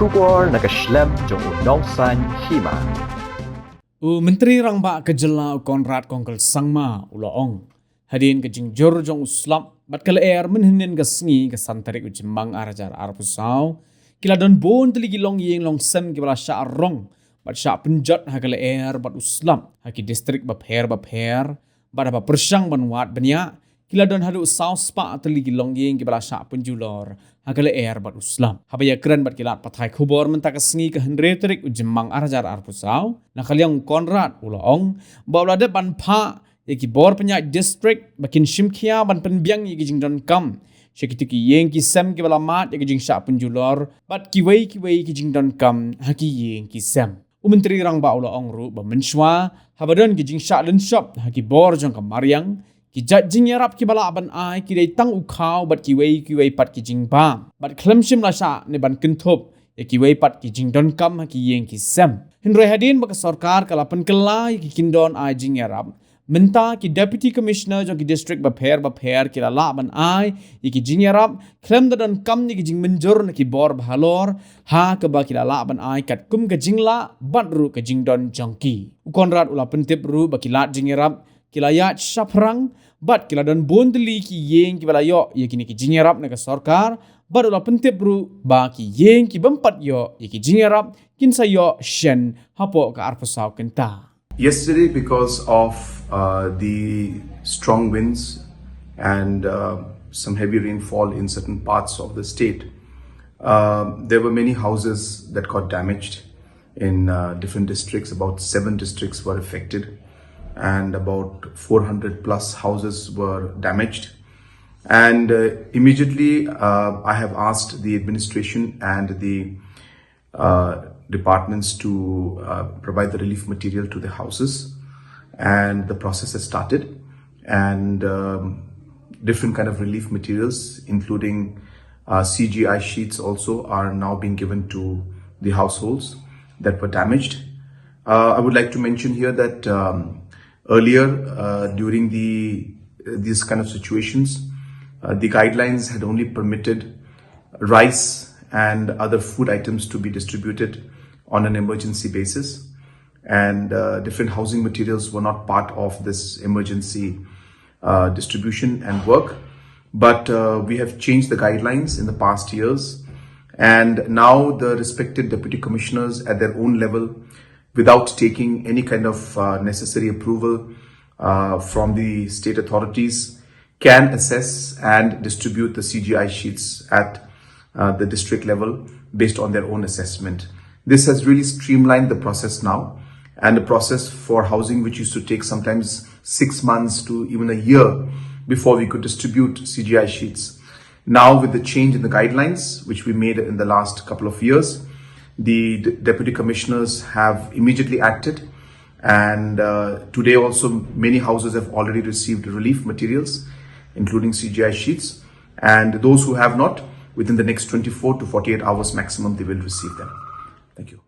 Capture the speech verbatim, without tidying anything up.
Khubor na ka shlem jong u Nongsaiñ Hima. U Myntri Rangbah ka jylla u Conrad Kongkal Sangma u la ong, hadien ka jingjur jong u slap bad ka lyer mynhynnin ka sngi ka san tarik u Jymmang ar hajar arphew saw, ki la don bun tylli ki longïing longsem kiba la shah rong bad shah pynjot ha ka lyer bad u slap ha ki distrik bapher bapher, bad haba pyrshang ban wad bniah, ki la don haduh saw spah tylli ki longïing kiba la shah pynjulor ha ka lyer bad u slap. Haba ïakren bad ki lad pathai khubor mynta ka sngi ka hynriew tarik u Jymmang ar hajar arphew saw, na ka liang u Conrad u la ong ba u la dep ban phah ïa ki bor pynïaid distrik ba kin shim khia ban pynbiang ïa ki jingdonkam sha kito ki ïing ki sem kiba la mad ïa ki jingshah pynjulor bad kiwei kiwei ki jingdonkam ha ki ïing ki sem. U Myntri Rangbah u la ong ruh ba mynshwa haba don ki jingshah lynshop ha ki bor jong ka mariang, ki jait jingïarap kiba lah ban ai ki dei tang u khaw bad kiwei kiwei pat ki jingbam, bad khlem shym la shah ne ban kynthup ïa kiwei pat ki jingdonkam ha ki ïing ki sem. Hynrei hadien ba ka sorkar ka la pynkylla ïa ki kyndon ai jingïarap, mynta ki Deputy Commissioner jong ki distrik bapher bapher ki la lah ban ai ïa ki jingïarap khlem da donkam ïa ki jingmynjur na ki bor bahalor, ha kaba ki la lah ban ai katkum ka jinglah bad ruh ka jingdon jong ki. U Conrad u la pyntip ruh ba ki lad jingïarap ki la ïaid shaphrang bad ki la don bun tylli ki ïing kiba la ïoh ïa kine ki jingïarap na ka sorkar, bad u la pyntip ruh ba ki ïing ki bym pat ïoh ïa ki jingïarap kin sa ïoh shen hapoh ka arphew saw kynta. Yesterday, because of uh, the strong winds and uh, some heavy rainfall in certain parts of the state, uh, there were many houses that got damaged in uh, different districts. About seven districts were affected, and about four hundred plus houses were damaged. And uh, immediately, uh, I have asked the administration and the uh, departments to uh, provide the relief material to the houses, and the process has started. And um, different kind of relief materials, including uh, C G I sheets, also are now being given to the households that were damaged. Uh, I would like to mention here that um, earlier, uh, during the these kind of situations, uh, the guidelines had only permitted rice and other food items to be distributed on an emergency basis, and uh, different housing materials were not part of this emergency uh, distribution and work. But uh, we have changed the guidelines in the past years, and now the respected deputy commissioners at their own level, without taking any kind of uh, necessary approval uh, from the state authorities, can assess and distribute the C G I sheets at uh, the district level based on their own assessment. This has really streamlined the process now, and the process for housing, which used to take sometimes six months to even a year before we could distribute C G I sheets. Now, with the change in the guidelines, which we made in the last couple of years, the d- deputy commissioners have immediately acted. And uh, today, also, many houses have already received relief materials, including C G I sheets. And those who have not, within the next twenty-four to forty-eight hours maximum, they will receive them. Thank you.